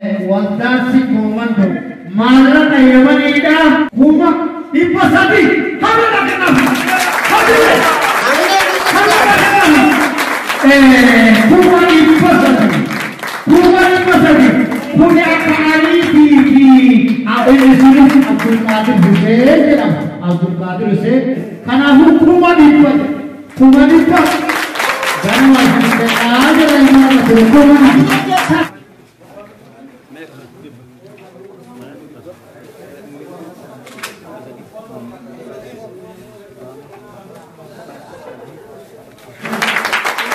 Waldaan Sikkoo Mandoo maallaqa Yamaniidhaa 300,000 hamila kennaaf. Hamila kennaaf. 300,000. 300,000. Kuni akka Aliitii fi inni sunis Abdulqaadir Huseen jedhama. Abdulqaadir Huseen. Kanaafuu 100,000. 100,000. Ganama kennaa jira ilmaan 100,000.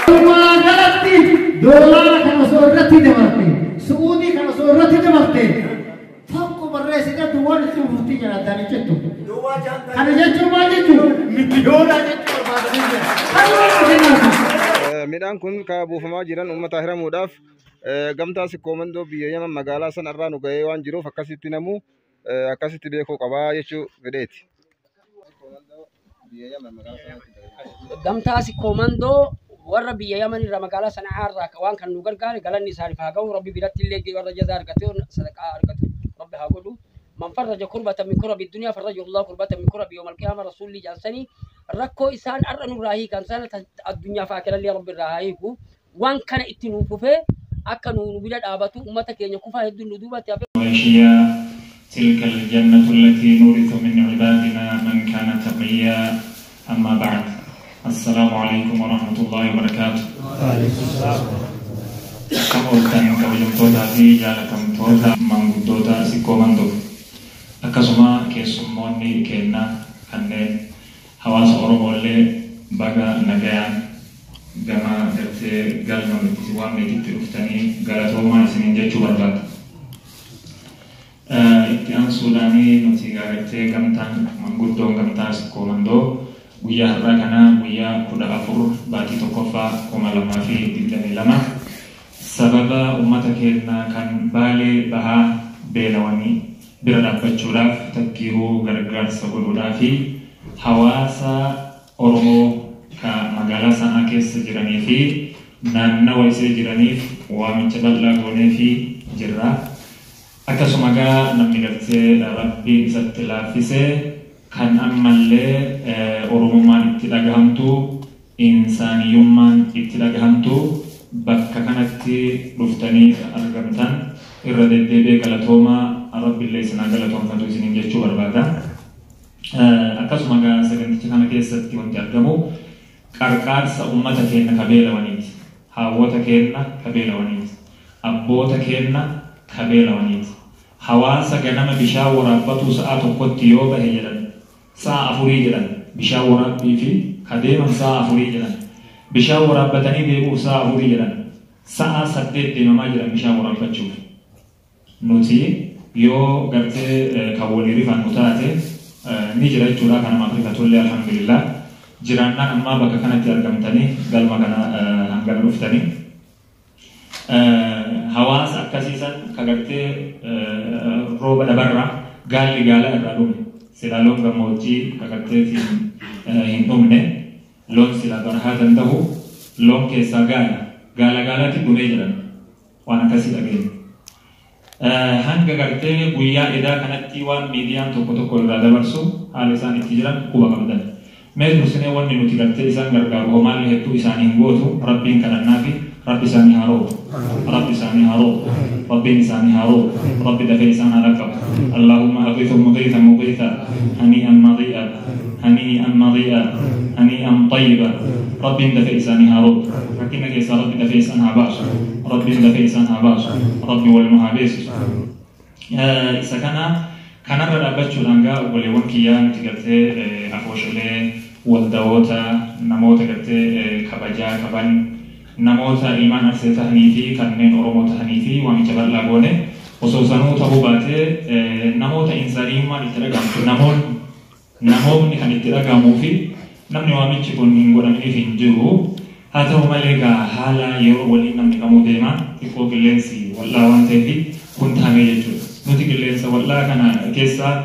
Walumaa galatti doolaara kan osoo irratti dabarte, Su'uudii kan osoo irratti dabarte, tokko barreessite duwwaan itti fuftii jedha addaan hin jettu. Kana jechuun maal jechuun? Miliyoona jechuu barbaadanii jira. Kanuma kennaaf. Midhaan kun ka buufamaa jiran uummata hiramuudhaaf gamtaa Sikkoo Mandoo biyya Yaman magaalaa sana irraa nu ga'ee waan jiruuf akkasitti namu akkasitti beekuu qabaa jechuu fedheeti. Gamtaa Sikkoo Mandoo warra biyya Yaman irraa magaalaa Sana'aa irraa waan kan nu gargaare galanni isaaniif haa ga'u. Rabbi biratti illee warra jazaa argate sadaqaa argatu Rabbi haa godhu. Man farraja kurbatan min kurabi dunya farraja Allah kurbatan min kurabi yawmal qiyamah rasuulli jaansanii rakkoo isaan har'a nurraa hiikan sana addunyaa fi akirallee Rabbi irraa haa hiiku. Waan kana itti nuuf fufee akka nu bira dhaabatu uummata keenya kufaa hedduun nu duubatti hafe. قريشيا تلك الجنة التي نورث من عبادنا من كان تقيا. أما بعد، السلام عليكم ورحمة الله وبركاته. Akkam ooltan kabajamtootaa fi jaalatamtoota maanguddoota Sikkoo Mandoo, akkasuma keessummoonni keenya kanneen hawaasa Oromoollee, baga nagayaan gama gartee galma nuti waamneetitti dhuftanii galatoomaa isiniin jechuu barbaada. Itti aansuudhaanii nuti gartee gamtaan manguddoon gamtaa Sikkoo Mandoo guyyaa har'aa kana guyyaa 14 baatii 1ffaa 2022 sababa uummata keenya kan Baalee Bahaa beelawanii bira dhaabbachuudhaaf takkiiruu gargaarsa godhuudhaa fi hawaasa Oromoo ka magaalaa Sanaa keessa jiranii fi naannawa isee jiraniif waamicha bal'aa goonee fi jirra. Akkasuma gaa namni gartee Rabbiin isatti laaffisee kan ammallee Oromummaan itti dhagahamtu, insaaniyyummaan itti dhagahamtu bakka kanatti dhuftanii argamtan irra deddeebi'ee galatoomaa, Rabbiillee isinaa galatoomfatu isiniin jechuu barbaada. Akkasuma gaa saganticha kana keessatti wanti argamu qarqaarsa uummata keenya ka beelawaniiti. Haawwota keenya ka beelawaniiti. Abboota keenya ka beelawaniiti. Hawaasa ganama bishaan waraabbatu sa'a tokkotti yoo bahe jedhan sa'a afurii jedhan, bishaan waraabbii fi ka deeman sa'a afurii jedhan, bishaan waraabbatanii deebi'uuf sa'a afurii jedhan, sa'a 8 deemamaa jedhan bishaan waraabbachuuf. Nuti yoo gartee kan walii rifannu taate ni jira jechuudha. Kanamaaf rifatullee alhamdulillah. Jiraannaan ammaa bakka kanatti argamtanii galma kana hangana dhuftanii. Hawaasa akkasiisan ka gartee rooba dhabarraa gaalli gaala irraa dhume. Silaa loon gammoojjii ka garteetiin hin dhumne, loon silaa barahaa danda'u, loon keessaa gaala gaala gaalaatti dhumee jedhan waan akkasii dhageenya. Hanga gartee guyyaa edaa kanatti waan miidiyaan tokko tokko irraa dabarsu haala isaan itti jiran quba qabdan. Mee dursinee wanni nuti gartee isaan gargaaru homaallee hedduu isaanii hin gootu, Rabbiin kadhannaa fi Rabbi isaanii haa roobu. Rabbi isaanii haa roobu. Rabbiin isaanii haa roobu. Rabbi dafee isaan haa dhaqqabu. Allahumma aghithhum mughithan mughitha hani'an mari'a hani'an mari'a hani'an tayyiba. Rabbiin dafee isaanii haa roobu. Rakkina keessaa Rabbi dafee isaan haa baasu. Rabbiin dafee isaan haa baasu. Rabbi wal nu haa beeksisu. Isa kana kanarra dhaabbachuudhaan gaa obboleewwan kiyyaa nuti gartee afoosholee waldawoota namoota gartee kabajaa qaban, namoota ilmaan Arsee tahanii fi kanneen Oromoo tahanii fi waamicha bal'aa goone. Osoo sanuu ta'uu baatee namoota insaaniyummaan itti dhagahamtu, namoonni kan itti dhagahamuu fi namni waamichi kun hin godhaminiif hin jiru. Haa ta'u malee gaa haala yeroo waliin namni kamuu deema, xiqqoo qilleensi wal'aa waan ta'eef kun tahamee jechuudha. Nuti qilleensa wal'aa kana keessa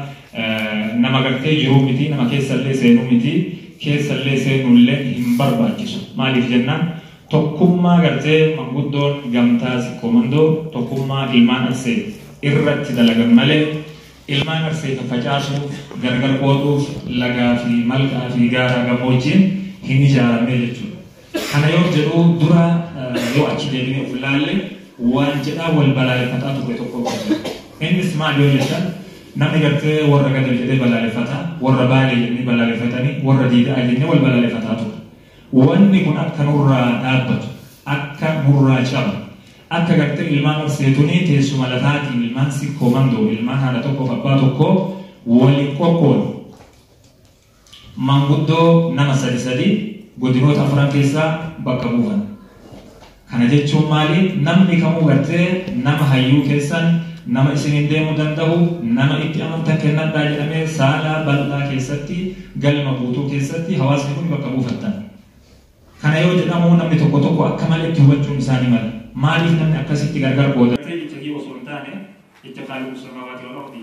nama gartee jiruu miti, nama keessallee seenuu miti, keessallee seenuullee hin barbaachisu. Maaliif jennaan Tokkummaa gartee manguddoon gamtaa Sikkoo tokkummaa ilmaan Arsee irratti dalagan malee ilmaan Arsee faffacaasuuf, gargar qooduuf, lagaa fi malkaa fi gaara gammoojjiin hin ijaaramne jechuudha. Kana yoo jedhu dura yoo achi deebinee of ilaalle waan jedhaa wal balaaleffataa ture tokko jira. Innis maal yoo jettan, namni gartee warra Gadab jedhee balaaleffata, warra Baalee jennee balaaleffatanii, warra Diidaa jennee wal balaaleffataa ture. Wanni kun akka nurraa dhaabbatu, akka nurraa cabu, akka gartee ilmaan Arseetunii teessuma lafaatiin ilmaan Sikkoo Mandoo, ilmaan haadha tokkoof abbaa tokkoo waliin qoqqoodu. Manguddoo nama sadi sadi godinoota afran keessaa bakka buufan. Kana jechuun maali? Namni kamuu gartee nama hayyuu keessan, nama isiniin deemuu danda'u, nama itti amantan kennadhaa jedhamee saala bal'aa keessatti, galma guutuu keessatti hawaasni kun bakka buufattan. Kana yoo jedhamu namni tokko tokko akka malee itti hubachuun isaanii mala. Maaliif namni akkasitti gargar qooda? Jecha kii osoo hin taane jecha خالق السماوات والأرض.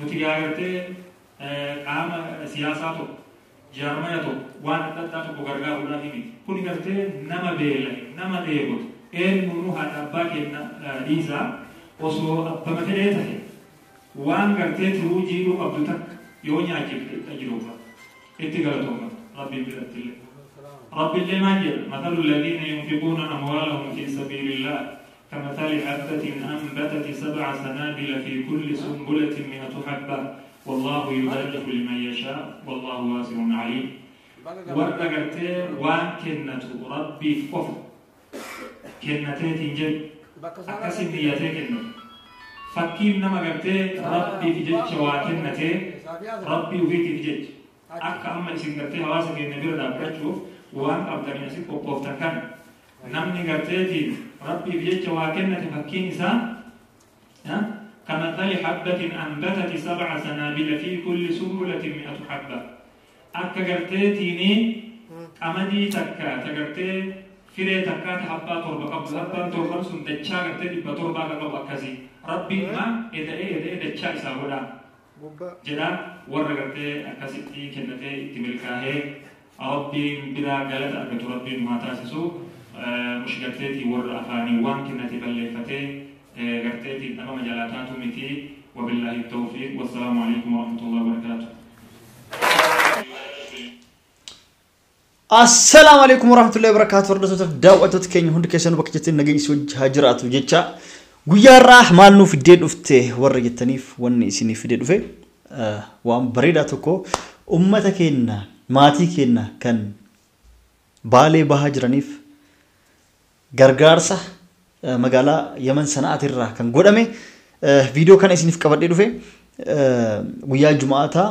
Nuti gartee qaama siyaasaa tokko, jaarmaya tokko, waan adda addaa tokko gargaaruudhaaf miti. Kuni gartee nama beela'e, nama dheebote, eenyuunuu haadha abbaa kenna dhiisaa osoo abbama fedhee tahe waan gartee tiruu jiidhuu qabdu takka yoo nyaachifte itti ajiruufa. Itti galatooma Rabbiin biratti illee. رب اللي ما جل مثل الذين ينفقون أموالهم في سبيل الله كمثل حبة أنبتت 7 سنابل في كل سنبلة 100 حبة والله يضاعف لمن يشاء والله واسع عليم. warra gartee waan kennatu Rabbiif qofa kennateetiin jedhu akkasin niyyatee kennatu. Fakkiin nama gartee Rabbiif jecha waa kennatee Rabbii ofiitiif jecha akka amma isin gartee hawaasa keenya bira dhaabbachuuf waan qabdanii asin qophooftan kana namni garteetiin Rabbiif jecha waa kennate fakkiin isaa كمثل حبة أنبتت 7 سنابل في كل سنبلة 100 حبة. Akka garteetiini qamadii takka ta gartee firee takkaa ta habbaa 7 qabdu, habbaan 7 sun dachaa gartee 700 akka qabu akkasii Rabbiin ma eda'ee eda'ee dachaa isaa godhaa jedha. Warra gartee akkasitti kennatee itti milkaa'ee Rabbiin biraa galata argatu Rabbiin nu haa taasisu. Mushi garteetii warra afaanii waan kennate balleeffatee garteetiin dhabama jalaa taatu miti. وبالله التوفيق والسلام عليكم ورحمة الله وبركاته. السلام عليكم ورحمة الله وبركاته. Hordoftoota daawwattoota keenya hundi keessanuu bakka jirtan nageenya isin wajji haa jiraatu jecha guyyaa irraa maal nuuf fidee dhufte warra jettaniif wanni isiniif fidee dhufe waan bareedaa tokko uummata keenya maatii keenya kan Baalee bahaa jiraniif gargaarsa magaalaa Yaman Sana'aatirraa kan godhame viidiyoo kana isiniif qabadhee dhufe. Guyyaa Juma'aataa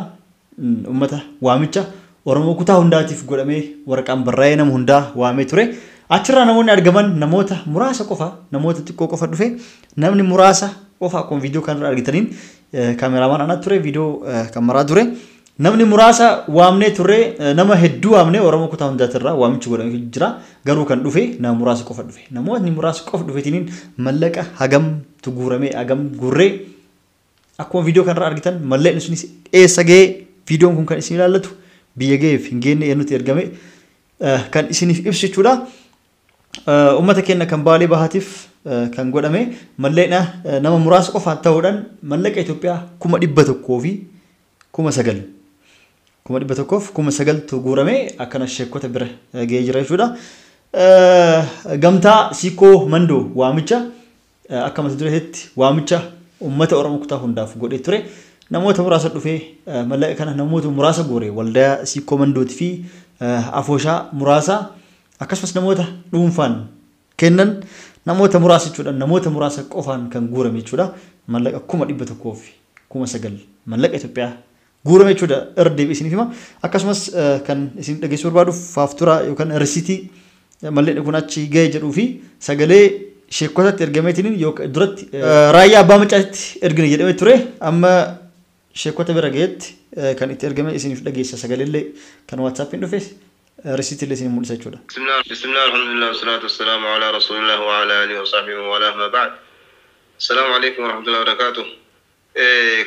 uummata waamicha Oromoo kutaa hundaatiif godhamee waraqaan barraa'ee nama hundaa waamee ture. Achirraa namoonni argaman namoota muraasa qofa, namoota xiqqoo qofa dhufe. Namni muraasa qofa akkuma viidiyoo kanarra argitaniin kaameraamaan anaa ture viidiyoo kan maraa ture. Namni muraasa waamnee turre, nama hedduu waamnee Oromoo kutaa hundaatirraa waamichi godhamee jira. Garuu kan dhufe nama muraasa qofa dhufe. Namootni muraasa qofa dhufeetiniin mallaqa hagamtu guuramee hagam guurree akkuma viidiyoo kanarra argitan mallaqni sunis eessa ga'ee viidiyoon kun kan isin ilaallatu biyya ga'eef hin geenne eenyutti ergame kan isiniif ibsu jechuudha. Uummata keenya kan Baalee bahaatiif kan godhame mallaqna nama muraasa qofaan ta'uudhaan mallaqa Itoophiyaa 109,000 109,000 guurame akkana sheekota bira ga'ee jira jechuudha. Gamtaa Sikkoo Mandoo waamicha akka mata dureetti waamicha uummata Oromoo kutaa hundaaf godhee ture. Namoota muraasa dhufee mallaqa kana namoota muraasa guure waldaa Sikkoo Mandootii fi afooshaa muraasa akkasumas namoota dhuunfaan kennan namoota muraasa jechuudha. Namoota muraasa qofaan kan guurame jechuudha. Mallaqa 109,000 mallaqa Itoophiyaa guurame jechuudha. Irra deebi'ee isiniif hima. Akkasumas kan isin dhageessuu barbaaduuf faafturaa yookaan risiitii mallaqni kun achi ga'e jedhuu fi sagalee sheekotatti ergameetiin yookaan duratti raayyaa abbaa macaatti ergine jedhamee ture. Amma sheekota bira ga'etti kan itti ergame isiniif dhageessa. Sagaleellee kan WhatsAppiin dhufe risiitillee isin mul'isa jechuudha. بسم الله الحمد لله والصلاة والسلام على رسول الله وعلى آله وصحبه ومن والاه ما بعد. السلام عليكم ورحمة الله وبركاته.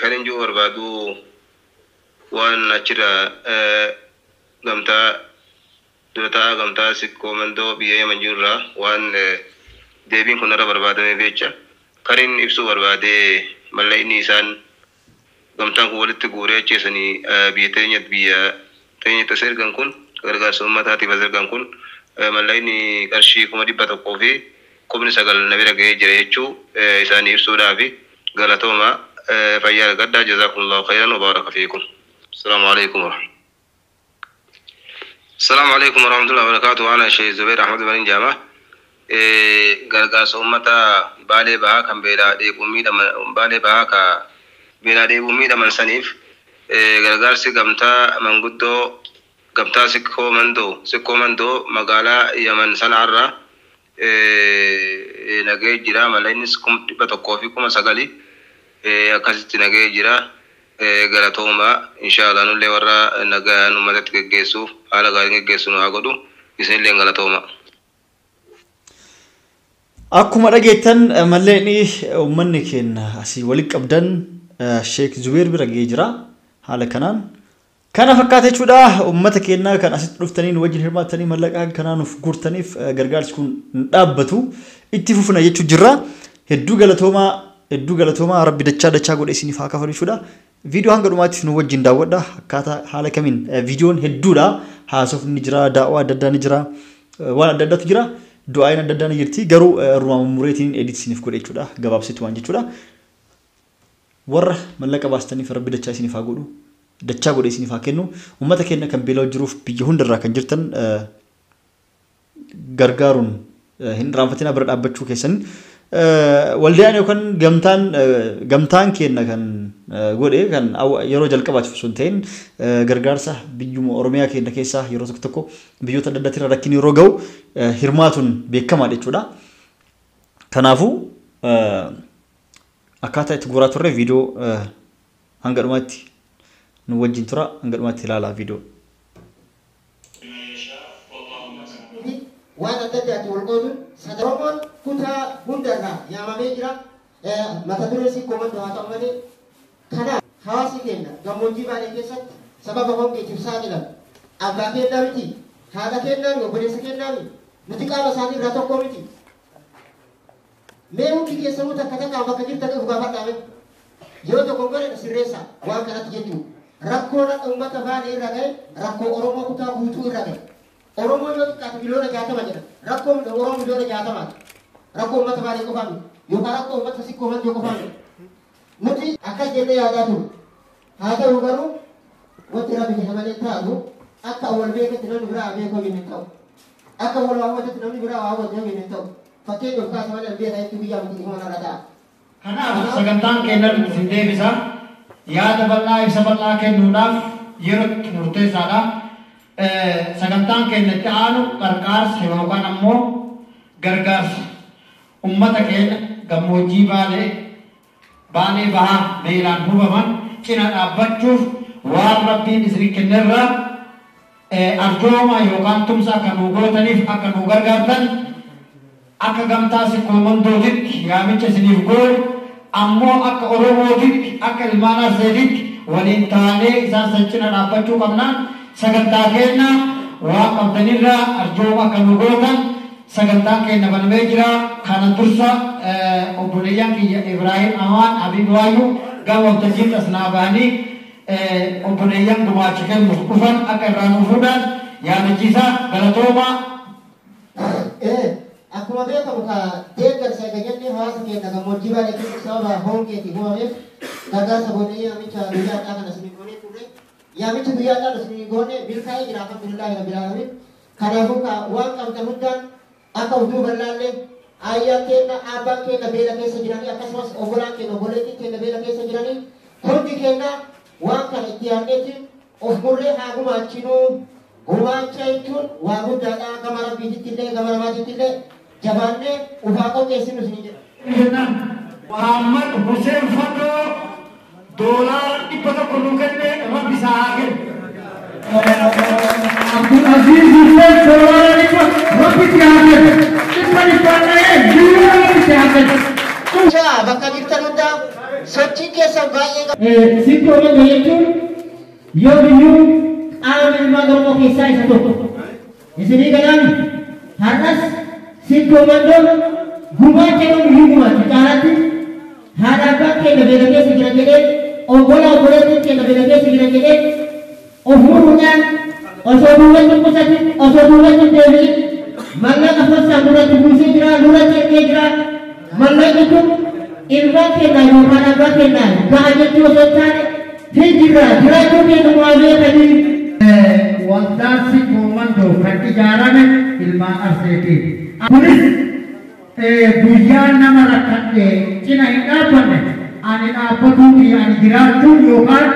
kan hin jiru barbaadu waan achirra gamtaa Dura taa'aa gamtaa Sikkoo Mandoo biyya Yaman jirurraa waan deebiin kun irra barbaadameef jecha kan inni ibsuu barbaade mallaqni isaan gamtaan kun walitti guuree acheessanii biyya teenyatti as ergan kun gargaarsa uummataatiif as ergan kun mallaqni qarshii 109,000 na bira ga'ee jira jechuu isaanii ibsuudhaafi galatooma fayyaa argadhaa jazaakumullahu khayran wa baaraka fiikum. Assalaamu alaikum warahmatullahi. Assalaamu alaikum warahmatullahi wabarakatuh. Ana Sheikh Zubair Ahmad Barin Jama. Gargaarsa uummata Baalee Bahaa kan beelaa dheebuun miidhaman Baalee Bahaa ka beelaa dheebuun miidhaman saniif gargaarsi gamtaa manguddoo gamtaa Sikkoo Mandoo magaalaa Yaman Sana'arraa nagahee jira. Mallaqnis 109,000 akkasitti nagahee jira. Galatooma inshaallah nullee warra nagaan uummatatti geggeessuuf haala gaariin geggeessu nu haa godhu isinillee galatooma. Akkuma dhageettan mallaqni uummanni keenya asii walitti qabdan Sheek Zubeer bira ga'ee jira haala kanaan. Kana fakkaata jechuudha uummata keenya kan asitti dhuftanii nu wajjin hirmaattanii mallaqa kanaa nuuf guurtaniif gargaarsi kun hin dhaabbatu itti fufna jechuu jirra. Hedduu galatoomaa Rabbi dachaa dachaa godhe isiniif haa kafalu jechuudha. Viidiyoo hanga dhumaatti nu wajjin daawwadha. Akkaataa haala kamiin viidiyoon hedduudha. Haasofni jira, daawwaa adda addaa ni jira, waan adda addaatu jira. Du'aayin adda addaa ni jirti. Garuu irrumaa mummureetiin edit isiniif godhe jechuudha. Gabaabsitu waan jechuudha. Warra mallaqa baastaniif Rabbi dachaa isiniif haa godhu. Dachaa godhe isiniif haa kennu. Uummata keenya kan beela'u jiruuf biyya hundarraa kan jirtan gargaaruun hin irraanfatinaa bira dhaabbachuu keessan. Waldaan yookaan gamtaan keenya kan godhe kan yeroo jalqabaatiif osoo hin ta'in gargaarsa biyyuma Oromiyaa keenya keessaa yeroo tokko tokko biyyoota adda addaatti rakkinni yeroo ga'u hirmaatuun beekamaadha jechuudha. Kanaafuu akkaataa itti guuraa turre viidiyoo hanga dhumaatti nu wajjin tura hanga dhumaatti ilaalaa viidiyoo. Waan adda addaatti wal qooduun Oromoon kutaa hundarraa yaamamee jira. Mata duree Sikkoo Mandoo haa ta'u malee kanaaf hawaasni keenya gammoojjii Baalee keessatti sababa hongeetiif saaxilamu. Abbaa keenyaa miti, haadha keenyaa miti, obboleessa keenyaa miti, nuti qaama isaanii irraa tokko miti. Mee hundi keessanuu takka takkaan bakka jirtan of gaafadhaa mee? Yoo tokko godhe sirreessa waan kanatti jechuudha. Rakkoon uummata Baalee irra ga'e rakkoo Oromoo kutaa guutuu irra ga'e. Oromoo yoo xiqqaate 60 miliyoona jedha. Rakkoo Oromoo 60 miliyoonati. Rakkoo uummata Baalee qofaa miti. Yookaan rakkoo uummata Sikkoo Mandoo qofaa miti. Nuti akkas jennee yaadaa turre. Haa ta'u garuu wanti Rabbi jedhe malee taatu akka wal beeketti namni biraa beekuu hin ta'u. Akka wal hawwatutti namni biraa hawwatu hin ta'u. Fakkeenya of kaasa malee beekaa itti guyyaa miti ifuma narra ta'a. Kanaaf sagantaan keenya isin deebisa. Yaada bal'aa ibsa bal'aa kennuudhaaf yerootti murteessaadha. Sagantaan keenya itti aanu qarqaarsa yookaan ammoo gargaarsa uummata keenya gammoojjii Baalee Bahaa beelaan hubaman cina dhaabbachuuf waan Rabbiin isin kennerraa arjooma yookaan tumsa akka nuu gootaniif akka nuu gargaartan akka gamtaa Sikkoo Mandootitti yaamicha isiniif goone ammoo akka Oromootitti akka ilmaan Arseetitti waliin taanee isaan san cina dhaabbachuu qabnaan sagantaa keenya waan qabdanirraa arjooma akka nu gootan sagantaan keenya banamee jira. Kana dursa obboleeyyan kiyya Ibraahim Amaan Abiib Waayyuu gama waltajjiitti as naa bahanii obboleeyyan gumaacha kennuuf dhufan akka irraa nuuf fuudhan yaadachiisa galatoomaa. Akkuma beekamu ka deeggarsa eega jennee hawaasa keenya gammoojjii Baalee keessatti sababa hongeetiin uumameef gargaarsa goonee yaamicha guyyaa har'aa kana isinii goonee turre. Yaamichi guyyaa har'aa isinii goone milkaa'ee jira alhamdulillahi rabbil aalamiin. Kanaafuu ka waan qabdan hundaan akka utuu bal'aallee ayyaan keenya abbaan keenya beela keessa jiranii akkasumas obbolaan keenya obboleettiin keenya beela keessa jiranii hundi keenya waan kana itti yaadneetti of murree haa gumaachinuu. Gumaacha jechuun waa guddaadha gama Rabbiititti illee gama namaatitti illee jabaannee ufaa qopheessinu isinii jedha. Muhammad Hussein Fadoo $100 nuu kenne Rabbi isaa haa kennu. Abdul Aziz Hussein $100 Rabbi itti haa kennu. 100 dha'ee miliyoona Rabbi itti haa kennu. Bakka jirtan hundaa sochiin keessan baay'ee Sikkoo Mandoo jechuun yoomiyyuu qaama ilmaan Oromoo keessaa isa tokko. Isinii galaami har'as Sikkoo Mandoo gumaacha yoomiyyuu gumaachu caalaatti haadha abbaan keenya beela keessa jiran jedhee, obbola obboleettiin keenya beela keessa jiran jedhee of muruudhaan osoo duubatti hin qusatin, osoo duubatti hin deebi'in mallaqa fossaan nurratti buusee jira, nurratti ergee jira. Mallaqni kun ilmaan keenyaa yookaan abbaa keenyaa ga'a jechuu osoo hin taane hin jirra, jiraachuu keenya waa beekanii. Waldaan Sikkoo Mandoo kan ijaarame ilmaan Arseetiin. Kunis guyyaa nama rakkadhe cina hin dhaabbanne ani dhaabbatuu fi ani jiraachuun yookaan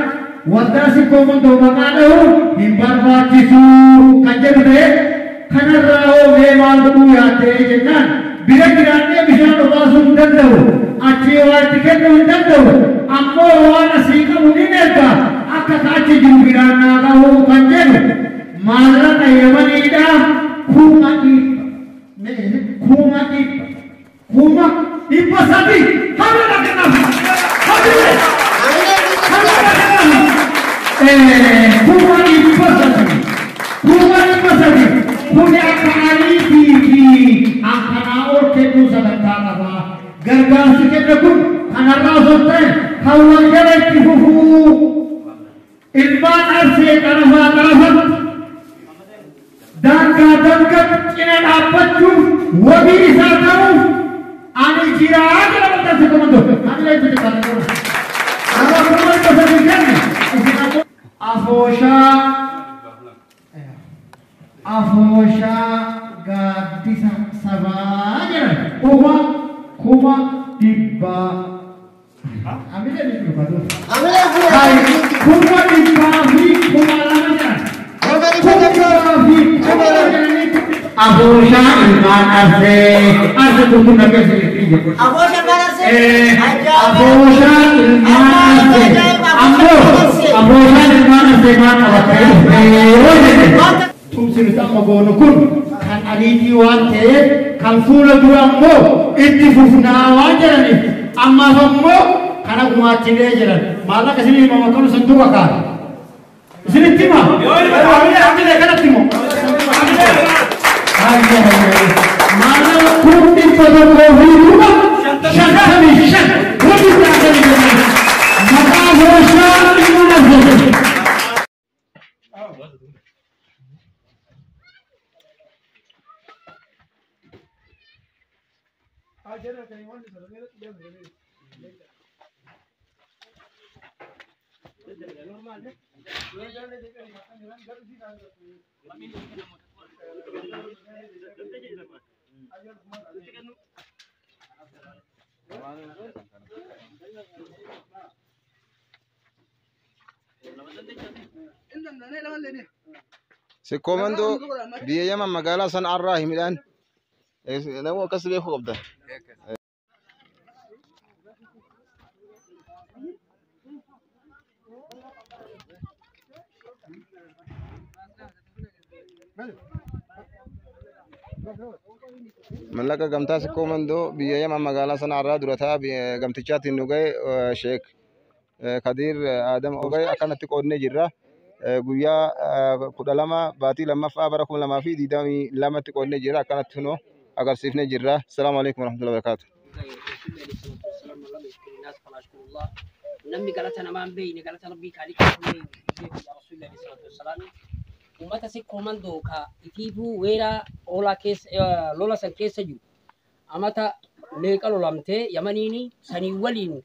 waldaa Sikkoo Mandoo maqaa dha'uun hin barbaachisu kan jedhu ta'e, kanarraa hoo mee maal godhuu yaaddee jennaan, bira jiraannee bishaan obaasuu hin danda'u, achii waa itti kennuu hin danda'u, ammoo waan asii qabu ni erga, akka achi jiru biraan naa gahuu kan jedhu maallaqa Yamaniidha 300,000, 300,000 hamma kanaaf hamma kanaaf 300,000, 300,000 kuni akka ariitii fi akkanaa ol kennuu sagantaa qaba. Gargaarsi kenne kun kanarraa osoo hin ta'e kan wal jala itti fufuu, ilmaan Arsee qarafaa qarafatti, daangaa daangaatti cina dhaabbachuuf, wabii isaa ta'uuf ani jiraa jedha waldaa Sikkoo Mandoo. Ani leetti xiqqaate nama 300,000 kenne isin ammoo afooshaa gaaddisa sabaa jedhan 100,000. Amilee ni dubbatu. 200,002 jedhan. 200,002 jedhanii afooshaa ilmaan Arsee, Arsee qulqullina keessa jirti jedhu. Afooshaa ilmaan Arsee. Afooshaa ilmaan Arsee. Ammoo afooshaan ilmaan Arsee maal qabattee dhuftee yoo jette, tumsi nuti amma goonu kun kan ariitii waan ta'eef, kan fuula dura ammoo itti fufnaa waan jedhaniif, ammaaf ammoo kana gumaachinee jedhan. Maallaqa isinii himama kanu sanduuqa kaa'e. Isinitti hima? Amilee kanatti himu. Maallaqa 155,055 waliin taatanii jennaan. Maqaa afooshaa ilmaan Arsee. Sikkoo Mandoo biyya Yaman magaalaa Sana'aarraa midhaan nama akkas beekuu qabda. Mallaqa gamtaa Sikkoo Mandoo biyya Yaman magaalaa Sana'aarraa durataa gamtichaatiin nu ga'e Sheek Kadiir Adam Ogay akkanatti qoodnee jirra. Guyyaa 12 baatii lammaffaa bara 2022tti qoodnee jirra. Akkanatti kunoo agarsiifnee jirra. Asalaamu alaikum warahmatullahi wabarakatuh. Namni galata namaa hin beekne galata Rabbii kaaliqa hin beekne yaa Rasuulillah alayhi salaatu wassalaam. Uummata Sikkoo Mandoo ka itiifuu weeraa oolaa keessa lola san keessa jiru, amata meeqa lolamtee Yamaniini sanii waliin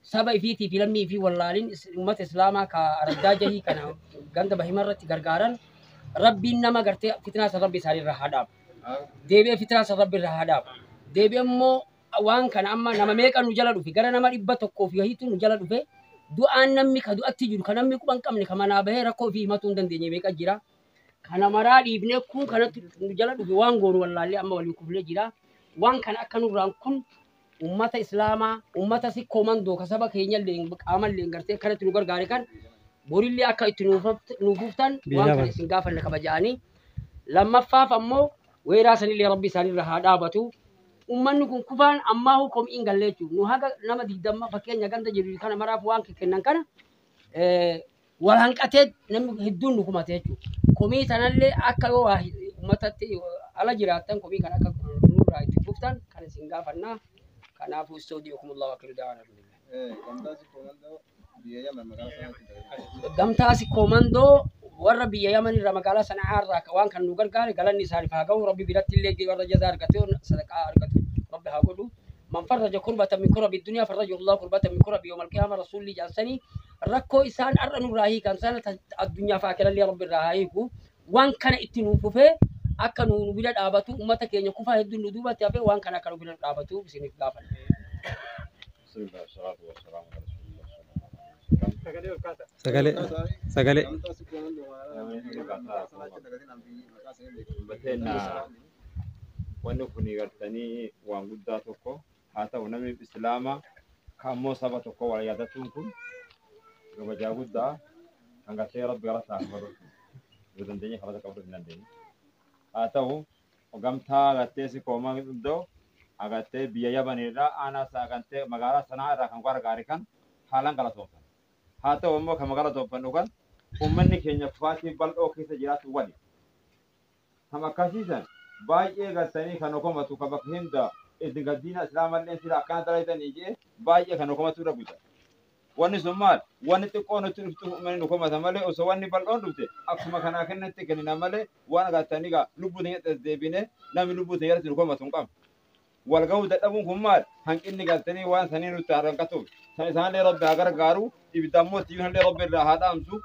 saba ifiitii fi lammii fi wallaalin uummata Islaamaa ka araddaa jahii kana ganda bahima irratti gargaaran, Rabbiin nama gartee fitnaa san Rabbi isaanii irraa haa dhaabu. Deebi'ee fitnaa san Rabbi irraa haa dhaabu. Deebi'ee immoo waan kana amma nama meeqa nu jala dhufe, gara nama 100 fi wahiitu nu jala dhufe. Du'aan namni ka du'atti jiru, ka namni quban qabne, ka manaa bahee rakkoo ofii himatuu hin dandeenye meeqa jira. Kana maraa dhiifnee kun kanatti nu jala dhufe, waan goonu wallaallee amma waliin kuflee jira. Waan kana akka nurraan kun ummata Islaamaa, ummata Sikkoo Mandoo ka saba keenyallee qaamallee gartee akkanatti nu gargaare kan borillee akka itti nuuf fuftan waan kana isin gaafanna kabaja'anii. Lammaffaaf ammoo weeraa sanillee Rabbi isaanirra haa dhaabatu. Ummanni kun kufaan ammaa komiin gallee jechuudha. Nu haga nama 20 fakkeenya ganda jiru kana maraaf waan kennan kana wal hanqatee namni hedduun nu kumate jechuudha. Komii sanallee akka yoo waa Uummatatti ala jiraattan komii kan akka nurraa itti fuftan kan isin gaafannaa. Kanaafuu istoodiyookumullahu akiru da'aan alhamdulillah. Gamtaa Sikkoo-Mandoo warra biyya Yaman irraa magaalaa Sana'aa irraa waan kan nu gargaare galanni isaaniif haa ga'u. Rabbi biratti illee warra jazaa argatu sadaqaa argatu Rabbi haa godhu. Man farraja kurbatan min kurabi duniyaa farraja Allah kurbatan min kurabi yawmal qiyaama rasuulli jaansanii rakkoo isaan har'a nurraa hiikan sana addunyaa fi akirallee Rabbi irraa haa hiiku. Waan kana itti nuuf fufee akka nu bira dhaabatu uummata keenya kufaa hedduun nu duubatti hafee waan kana akka nu bira dhaabatu isiniif gaafanna. Sagalee sagalee. Wanni kun gartanii waan guddaa tokko haa ta'u, namni islaamaa kan ammoo saba tokko wal yaadatuun kun kabajaa guddaa kan gartee Rabbi gara isaa kabaju yoo dandeenye kabaja qabdu hin dandeenye. Haa ta'u, gamtaa gartee si koomaa iddoo agartee biyya Yamanirraa aanaa isaa gartee magaalaa Sanaa irraa kan gargaare kan haalaan galatoomsan. Haa ta'u immoo kan galatoomfannu kan uummanni keenya kufaatii bal'oo keessa jiraatu wali. Kan akkasiisan baay'ee gartanii kan komatu kan bakka hunda isin gaddiina islaamallee sila akkana dalaytanii jee baay'ee kan komatu irra guddaa. Wanni sun maal? Wanni xiqqoo nutti dhuftu uummanni nu komata malee, osoo wanni bal'oon dhufte akkuma kanaa kennatti kennina malee, waan agartanii gaa lubbuu teenya deebine namni lubbuu teenya irratti nu komatu hin qabnu. Wal ga'uu dadhabuun kun maal? Hanqinni gartanii waan sanii nutti hanqatuuf. San isaanillee Rabbi haa gargaaru, ibidda ammoo tiyyuunillee Rabbi irraa haa dhaamsu.